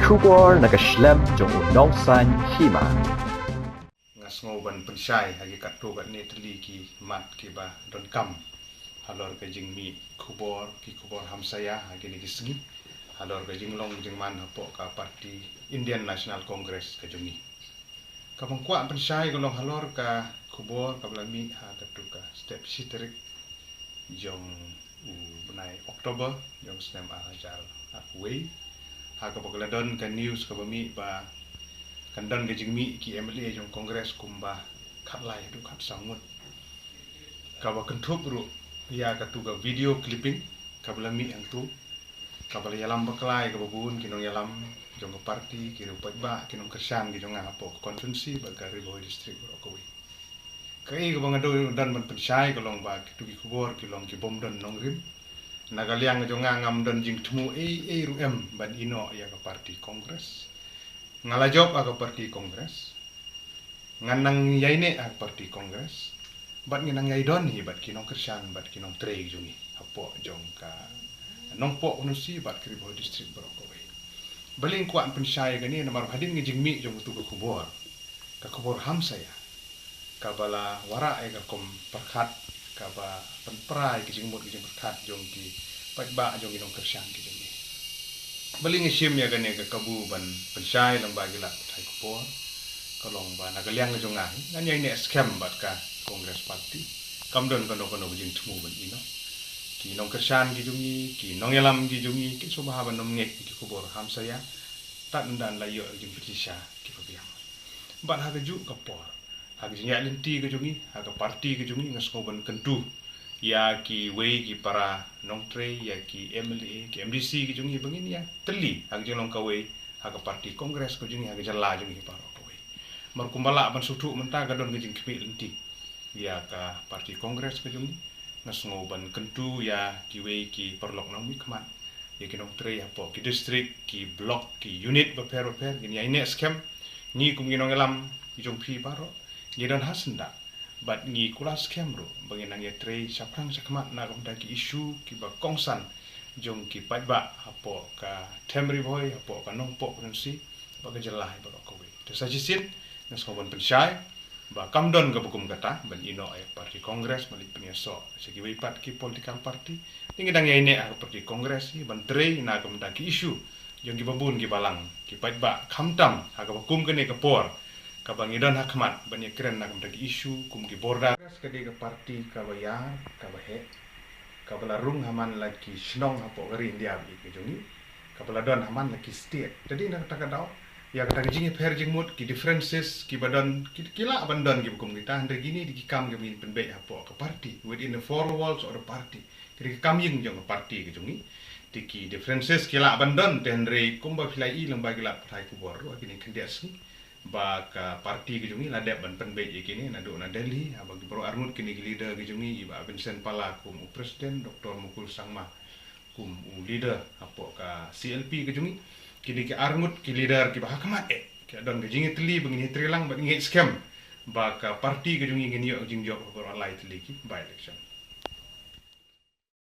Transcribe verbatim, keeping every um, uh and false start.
Khubor na ka shlem jong u nongsan hima. Nga sngew ban pynshai ha ki katto katne tylli ki mat kiba donkam halor ka jingmih khubor, ki khubor hamsaia ha kine ki sngi halor ka jinglong jingman hapoh ka party Indian National Congress ka jong ngi. Kaba nga kwah pynshai ka long halor ka khubor kaba la mih ha katto ka step shi tarik jong u bnai October jong snem ar hajar arphew wei, ha kaba ka la don ka news kaba mih ba kan don ka jingmih ki M L A jong Congress kumba khatlai haduh khatsaw ngut. Kaba kynthup ruh ïa katto ka video clipping kaba la mih hangto, kaba la ïalam bakla ïa kaba bun ki nongïalam jong ka party, ki riew paidbah, ki nongkyrshan ki jong nga hapoh ka constituency bad ka Ri Bhoi District baroh kawei. Kaei kaba nga don, don ban pynshai ka long ba kito ki khubor ki long ki bym don nongrim. Na ka liang jong nga ngam don jingthmu ei ei ruh em ban ïehnoh ïa ka party Congress. Nga la jop ha ka party Congress. Ngan nang ïaineh ha ka party Congress. Bad ngan nang ïaidon hi bad ki nongkyrshan bad ki nongtrei jong ngi hapoh jong ka Nongpoh constituency bad ka Ri Bhoi District baroh kawei. Balei nga kwah pynshai kane, namar hadien ka jingmih jong kato ka khubor, ka khubor hamsaia, kaba la wanrah ïa ka rukom pyrkhat kaba pynpra ïa ka jingmut ka jingpyrkhat jong ki paidbah, jong ki nongkyrshan ki jong ngi. Balei nga shim ïa kane ka kabu ban pynshai lyngba ki lad pathai khubor, ka long ba na ka liang jong nga, ngan ïaineh skhem bad ka Congress Party. Kam don kano kano ka jingthmu ban ïehnoh. Ki nongkyrshan ki jong ngi, ki nongïalam ki jong ngi, kin sngewbha ban ym ngeit ïa ki khubor hamsaia. Tad ynda la ïoh jingpynshisha kiba biang. Bad ha kajuh ka por, ha ka jingïaid lynti ka jong ngi, ha ka party ka jong ngi, nga sngew ban kyntu ïa kiwei ki para nongtrei, ïa ki M L A, ki M D C ki jong ngi ba ngin ïatylli ha ka jinglong kawei ha ka party Congress ka jong ngi, ha ka jylla jong ngi baroh kawei. Namar kumba lah ban sngewthuh mynta ka don ka jingkhmih lynti ïa ka party Congress ka jong ngi. Nga sngew ban kyntu ïa kiwei ki paralok nongmihkhmat, ïa ki nongtrei hapoh ki district, ki block, ki unit bapher bapher, ngin ïaineh skhem. Ngi kum ki nongïalam ki jong phi baroh, ngi don ha syndah bad ngi kular skhem ruh ba ngin nang ïatrei shaphrang shakhmat na ka bynta ki issue kiba kongsan jong ki paidbah hapoh ka Them Ri Bhoi, hapoh ka Nongpoh constituency, bad ka jylla hi baroh kawei. Te sa shisien nga sngew ban pynshai ba kam don kaba kum kata ban ïehnoh ïa ka party Congress ban leit pynïasoh sha kiwei pat ki political party. Te ngi dang ïaineh ha ka party Congress hi ban trei na ka bynta ki issue jong kiba bun ki balang ki paidbah, khamtam ha kaba kum kane ka por kaba ngi don ha khmat ban ïakren na ka bynta ki issue kum ki border. Congress ka dei ka party kaba ïar, kaba heh, kaba la rung ha man la ki shnong hapoh ka ri India ba ïeit ka jong ngi, kaba la don ha man la ki state. Te dei na kata ka daw, ïa kata ka jingïapher jingmut, ki differences kiba don, ki, ki lah ban don kiba kum kita, hynrei kine dei ki kam kiba ngin pynbeit hapoh ka party, within the four walls of the party. Ki dei ki kam ïing jong ka party ka jong ngi. Te ki differences ki lah ban don, te hynrei kumba phi la ïohi lyngba ki lad pathai khubor ruh ha kine ki khyndiat sngi, ba ka party ka jong ngi la dep ban pynbeit ïa kine naduh na Delhi, haba ki baroh arngut kine ki leader ki jong ngi, i Bah Vincent Pala kum u president, Doctor Mukul Sangma kum u leader hapoh ka C L P ka jong ngi. Kine ki arngut ki leader kiba ha khmat eh, ki la don ka jingïatylli ba ngin ïatreilang bad ngin ngeit skhem ba ka party ka jong ngi ngin ïoh ka jingjop ha baroh lai tylli ki by-election.